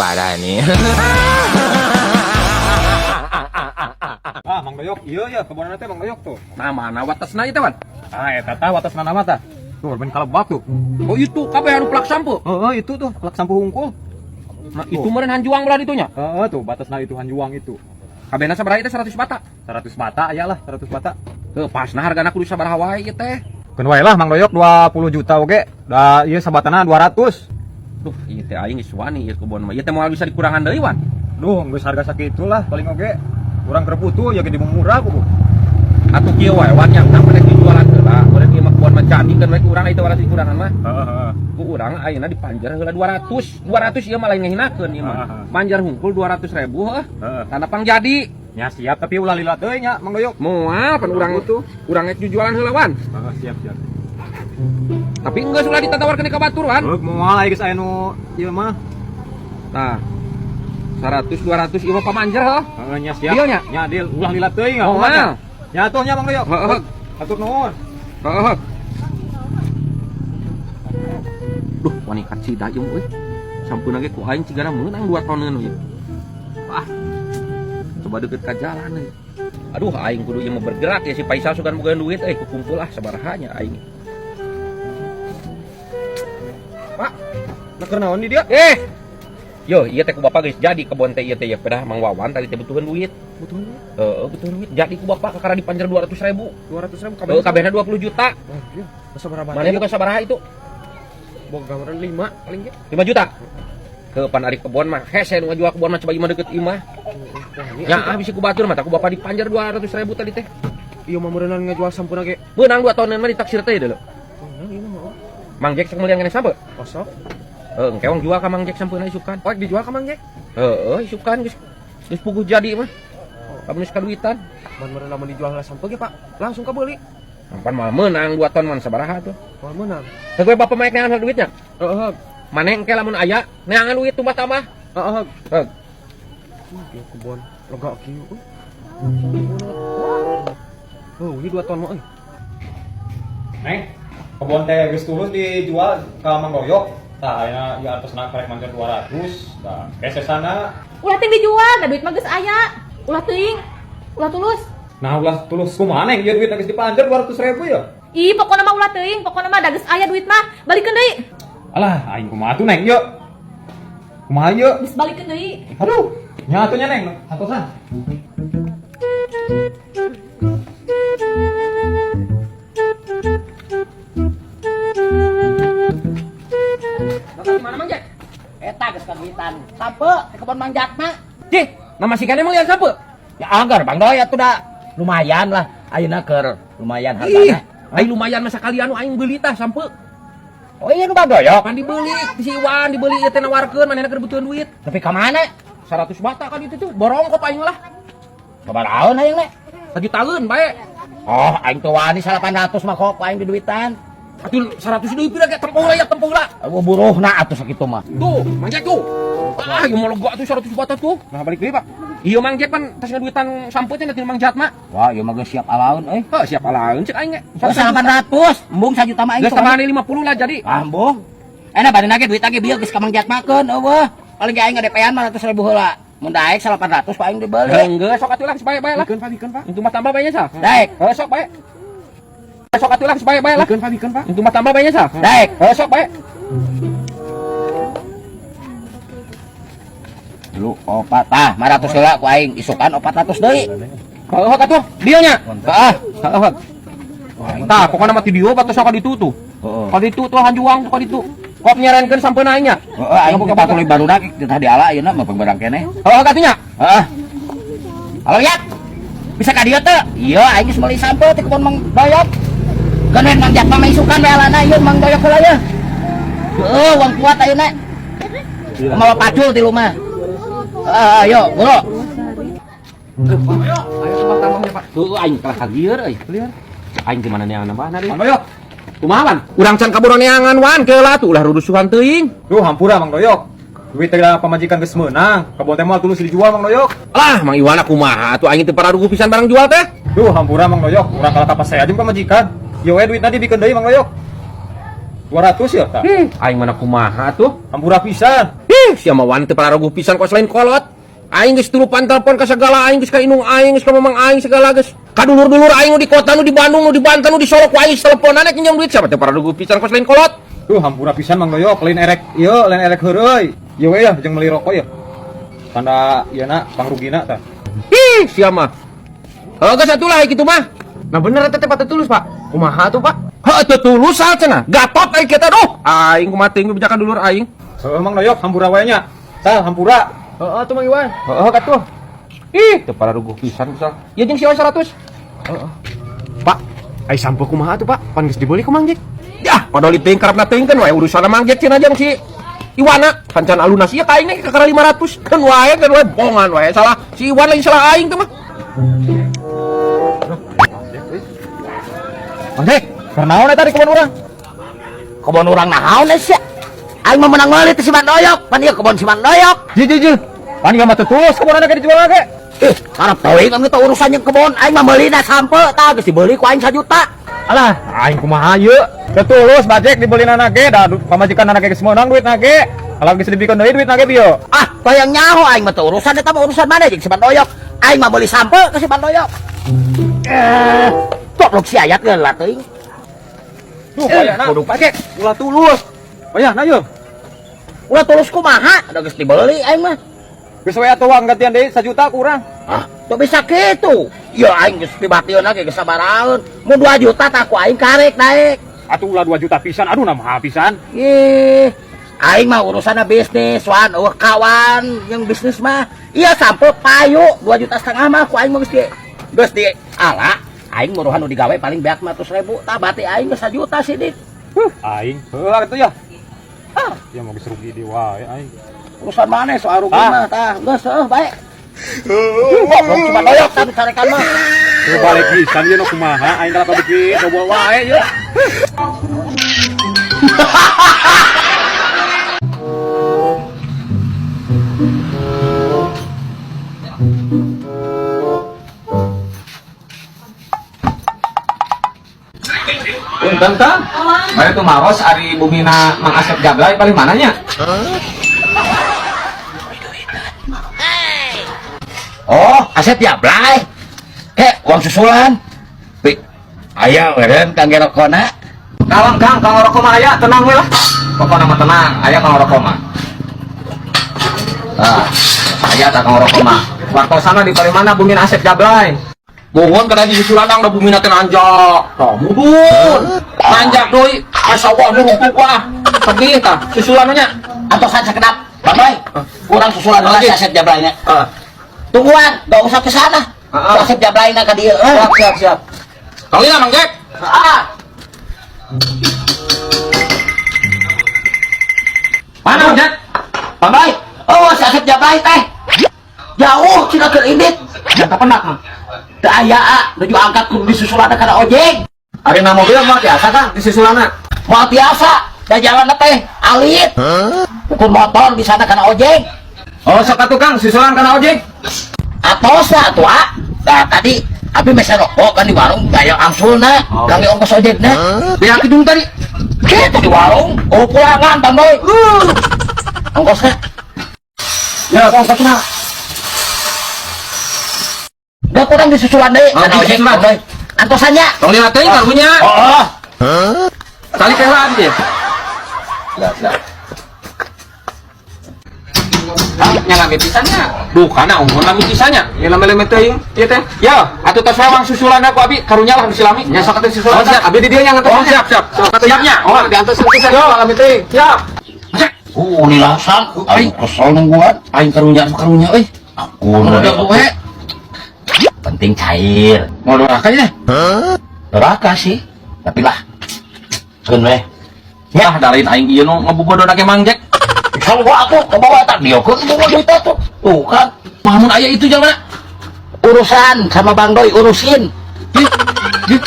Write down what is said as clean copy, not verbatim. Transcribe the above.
Parah nih. Ah, Mang Doyok, iya ya, kebon teh Mang Doyok tuh. Nah, mana watesna ieu teh, Wan? Ah, eta tah watesna nama tah. Tuh, ben kalebak tuh. Oh, itu kabeh anu plak sampo. Heeh, itu tuh, plak sampo hungkul. Nah, itu meureun hanjuang belah ditunya. Heeh, tuh batasna itu hanjuang itu. Kabehna sabaraha ieu teh 100 bata. 100 bata aya lah, 100 bata. Heuh, pasna hargana kudu sabaraha wae ieu teh. Keun wae lah Mang Doyok 20 juta oge. Da ieu sabatana 200. Duh, ieu teh aing geus wani ieu kebon mah. Ieu teh moal bisa dikurangan deui, Wan. Duh, geus harga sakitu lah paling oge. Urang keur butuh ya gede murah kudu. Atuh kieu wae Wan nya, urang mah rek dijualan heula. Meureun ieu mah kebon mah jadi kan we ku urang itu waras dikurangan mah. Heeh, heeh. Ku urang ayeuna dipanjer heula 200. 200 ieu mah lain ngahinakeun ieu mah. Heeh. Manjar hungkul 200 ribu heuh. Heeh. Tanda pang jadi. Ya siap tapi ulah lila teuing nya Mang Doyok. Moal pan urang Butuh. Urang rek jualan heula, Wan. Heeh, siap siap. Tapi geus ulah ditawarkeun ka batur, Wan. Heuk moal aya geus aya nu ieu mah. Nah, 100 200 ieu mah pamanjer heuh. Heeh, nya siap. Deal nya? Nya deal, ulah lila teuing Moal. nya. Nya atuh nya Mang Doyok. Heeh. Atur nuhun. Heeh. Duh, wani kacida ieu euy. Sampeuna ge ku aing cigana meunang 2 toneun ieu. Wah. Coba deket ka jalan euy. Aduh, aing kudu ieu mah bergerak ya si Faisal sugan boga duit euy, kukumpul ah sabaraha nya aing. Pak, nah keur naon di dia? Eh. Yo, ieu teh ku bapak geus jadi kebon teh ieu teh ya pedah Mang Wawan tadi teh butuheun duit. Butuh duit. Heeh, butuheun duit. Jadi ku bapak kakara dipanjer 200 ribu. 200 ribu Heeh, kabehna 20 juta. Oh, iya. Masa berapa? Mana bukan sabaraha itu? Boga gambaran 5 paling ge. 5 juta. Ke pan ari kebon mah hese nu ngajual kebon mah coba imah deket imah. Ya ah bisa ku batur mah ku bapak dipanjer 200 ribu tadi teh. Iya mah meureunnan ngajual sampuna ge. Meunang 2 tonen mah ditaksir teh deuleu. Meunang ieu mah. Mang Jack sok meulian keneh sampe? Osok. Heuh, engke wong jual ka Mang Jack sampeuna isukan. Oh, dijual ka Mang Jack? Heeh, isukan geus geus puguh jadi mah. Kamu geus kaduitan. Man meureun lamun dijual heula sampe ge, Pak. Langsung kabeuli. Pan mah meunang 2 ton man sabaraha tuh. Moal meunang. Teu gue bapak maek neangan duitnya. Heeh. Maneh engke lamun aya neangan duit tumbah tambah. Heeh. Heeh. Ieu kebon lega kieu euy. Oh, ini 2 ton mah euy. Neng, kebon teh geus tulus dijual ka Mang Doyok. Tah ayeuna ieu atosna karek manjer 200. Tah, kesesana. Ulah teuing dijual, da duit mah geus aya. Ulah teuing. Ulah tulus. Nah, ulah tulus kumaha neng ieu duit geus dipanjer 200 ribu ya. Ih, pokona mah ulah teuing, pokona mah da geus aya duit mah. Balikeun deui. Alah, aing kumaha tuh neng ieu? Kumaha ieu? Geus balikeun deui. Aduh, nya atuh nya neng, atosan. Mana Mang Jack? Eta geus kaduitan. Sampe di kebon Mang Jakna. Cih, nama si emang lian sampe? Ya anggar Bang Doy atuh da. Lumayan lah ayeuna keur lumayan Ih, hargana. aing lumayan masa kalian aing beuli tah sampe. Oh iya nu Bang Doyok. Kan dibeli si Iwan dibeli ieu teh nawarkeun manehna keur butuhan duit. Tapi ka mana? 100 bata kan itu tuh borong kok aing lah. Sabaraha hayang le? Sajutaeun bae. Oh, aing teu wani 800 mah kok aing diduitan. Atuh 100 deui pira ge tempuh lah ya tempuh lah. Eueuh buruhna atuh sakitu mah. Tuh, Mang Jack tuh. Ah, ieu mah lega tuh 100 bata tuh. Nah, balik deui, Pak. Iya Mang Jack pan tas ngaduitan sampe teh nanti Mang Jatma. Wah, ieu mah geus siap alaun euy. Heuh, siap alaun cek aing ge. Oh, 800, embung sajuta mah aing. Geus tambahan 50 lah jadi. Ah, embung. Enak badan lagi duit lagi bieu geus ka Mang Jatmakeun eueuh. Paling ge aing ngadepean 500 ribu heula. Mun daek 800 ku aing dibeli. Heuh, sok atuh lah bae-bae lah. Bikeun Pak, bikeun Pak. Untuk mah tambah bae nya sah. Daek. Heuh, sok bae. Sok atuh lah bae-bae lah. Bikeun Pak, bikeun Pak. Untuk mah tambah bae nya sah. Daek. Heuh, sok bae. Lu opat tah 500 heula ku aing isukan 400 deui. Heuh atuh, dieu nya. Heeh. Heeh. Tah, pokona mah ti dieu batos ka ditu tuh. Heeh. Ka ditu tuh hanjuang tuh ka ditu. Kop nyarankeun sampeuna aing nya. Heeh, aing teh patuli barudak teh diala ayeuna mah barang keneh. Heeh katunya. Heeh. Halo ya. Bisa ka dieu teu? Iya, aing geus meuli sampe ti kebon Mang Doyok. Keun Mang Jatma mah isukan we alana ieu Mang Doyok heula ye. Heeh, wong kuat ayeuna. Mawa pacul ti lumah. Heeh, ayo, bro. Ayo tambah tambahnya, Pak. Heuh, aing kalah kagieur euy. Aing di mana neangan nambahna deui? Mang Doyok. Kumaha Wan? Urang can kaburu neangan Wan, keula tuh ulah rurusuhan teuing. Duh, hampura Mang Doyok. Duit teh pamajikan geus meunang, kebon teh moal tulus dijual Mang Doyok. Lah, Mang Iwan kumaha atuh aing teu pararuguh pisan barang jual teh. Duh, hampura Mang Doyok, urang kalah ka pasea jeung pamajikan. Ieu we duitna dibikeun deui Mang Doyok. 200 ya tah. Aing mana kumaha tuh? Hampura pisan. Ih, Ih, sia mah wan teu pararuguh pisan kos lain kolot. Aing geus tulupan telepon ka segala aing geus ka indung aing geus ka mamang aing segala geus. Ka dulur-dulur aing nu di kota nu di Bandung nu di Banten nu di Solo ku aing teleponan rek nginjem duit siapa teu pararuguh pisan kos lain kolot. Duh, hampura pisan Mang Doyok, lain erek ieu, lain erek heureuy. Ieu we ya jeung meuli rokok ya. Tanda ieu na pangrugina tah. Ih, sia mah. Heuh geus atuh lah kitu mah. Nah bener eta teh Pak teu tulus, Pak. Kumaha tuh, Pak? Heuh teu tulus sal cenah. Gatot aing kita duh. Aing kumaha teuing bejakan dulur aing. Heuh Mang Doyok, hampura wae nya. Sal, hampura. Heeh tuh Mang Iwan. Heuh katuh. Ih, teu pararuguh pisan sal. Ieu jeung si 100. Heeh. Pak, ai sampeu kumaha tuh, Pak? Pan geus dibeli ku Mang Jack. Yah, padahal teuing karepna teuing kan wae urusan Mang Jack cenah jeung si Iwana. Kancan alunas ieu ka aing ge kakara 500 kan wae bongan wae salah si Iwan lain salah aing teh mah. Mang Jack, keur naon eta di kebon urang? Kebon urang naon sia? Aing mah menang meuli teh si Mang Doyok. Pan ieu kebon si Mang Doyok. Ji ji ji. Pan ieu mah teu tulus kebon ge dijual ge. Eh, karep teuing kami teh urusan jeung kebon. Aing mah meulina sampeu tah geus dibeli ku aing 1 juta. Alah, aing kumaha ieu? Teu tulus bajek dibelina ge da pamajikan ge geus meunang duitna ge. Kalau geus dibikeun deui duitna ge bieu. Ah, bayang nyaho aing mah teu urusan eta mah urusan mana jeung si Mang Doyok. Aing mah meuli sampeu ke si Mang Doyok. Eh, goblok si Ayat geus lah teuing. Duh, bayana bajek ulah tulus. Bayana ieu. Ulah tulus kumaha? Da geus dibeli aing mah. Geus we atuh uang gantian deui 1 juta kurang. Ah, teu bisa kitu. Ya aing geus dibatieun ge geus sabaraheun. Mun 2 juta tah ku aing karek naik. Atuh ulah 2 juta pisan, aduh nah mahal pisan. Ih, aing mah urusanna bisnis, wan, eueuh kawan yang bisnis mah. Iya sampe payu 2,5 juta mah ku aing mah geus di ala. Aing muruhan nu digawe paling beak 500.000, tah bati aing geus 1 juta sidik. Huh, aing heuh atuh ya. Ah, ya mau geus rugi deui wae aing. Urusan mana soal rugi mah tah geus heuh bae. Goblok cuma doyok tah dicarekan mah. Tuh balik pisan ieu nu kumaha aing kalah beuki dobol wae ieu. Punten Kang. Bari tumaros ari bumina Mang Asep Jablay paling mananya? Oh, Asep Jablay. Kek, uang susulan. Pi, aya eureun kangge rokona. Kalem Kang, kang rokok mah aya, tenang we lah. Pokona mah tenang, aya kang rokok mah. Ah, aya tah kang rokok mah. Wartosana di paling mana bumina Asep Jablay? Mohon kada di susulan da bumina teh nanjak. Tah mudun. Nanjak deui, sawah nu rumpuk wah. Sedih tah susulan nya. Antosan sakedap. Bang Boy, urang susulan heula si Asep Jablay nya. Heeh. Tungguan, gak usah ke sana. Si Asep Jablay na ka dieu. Siap, siap, siap. Kali lah Mang Jack. Heeh. Mana Mang Jack? Bang Boy, oh si Asep Jablay teh. Jauh cina keur indit. Jangka penak mah. Teu aya nuju angkat kudu disusulan kana ojek. Ari na mobil mah biasa Kang disusulanna. Moal biasa, da jalanna teh alit. Ukur motor di sana kana ojek. Oh sok atuh Kang susulan kana ojek. Atos lah atuh ah. Nah tadi abi meser rokok kan di warung gaya angsulna, kangge ongkos ojekna. Beak hidung tadi. Kitu di warung, oh pulangan Bang Boy. Ongkosna. Ya ongkosna. Udah kurang disusulan deui Oh, kana ojek disusulan. Bang Boy. Antosannya. Tong lihat teuing karunya. Oh. Tali teh lah dia. Siap, siap. Kang, nyalami pisannya. Duh, kana unggul lami pisannya. Ya lami-lami teuing ieu teh. Ya, atuh tos wewang susulan ku abi karunya lah disilami. Nya sok atuh susulan. Oh, siap. Abi di dieu nya Oh, ngantosan. siap, siap. Siapnya. Oh, diantosan pisan lami teuing. Siap. Oh, ini langsung. Aing kesel nungguan. Aing karunya karunya euy. Aku Udah gue. Penting cair. Mau doraka nya? Doraka sih. Tapi lah. Keun we. Ya, dalain aing ieu nu ngabobodo ge Mang Jack. Kalau gua aku kebawa tak diokeun bawa duit tuh. Tuh kan Mun aya itu jalma. urusan sama Bang Doi urusin. Ih, ih.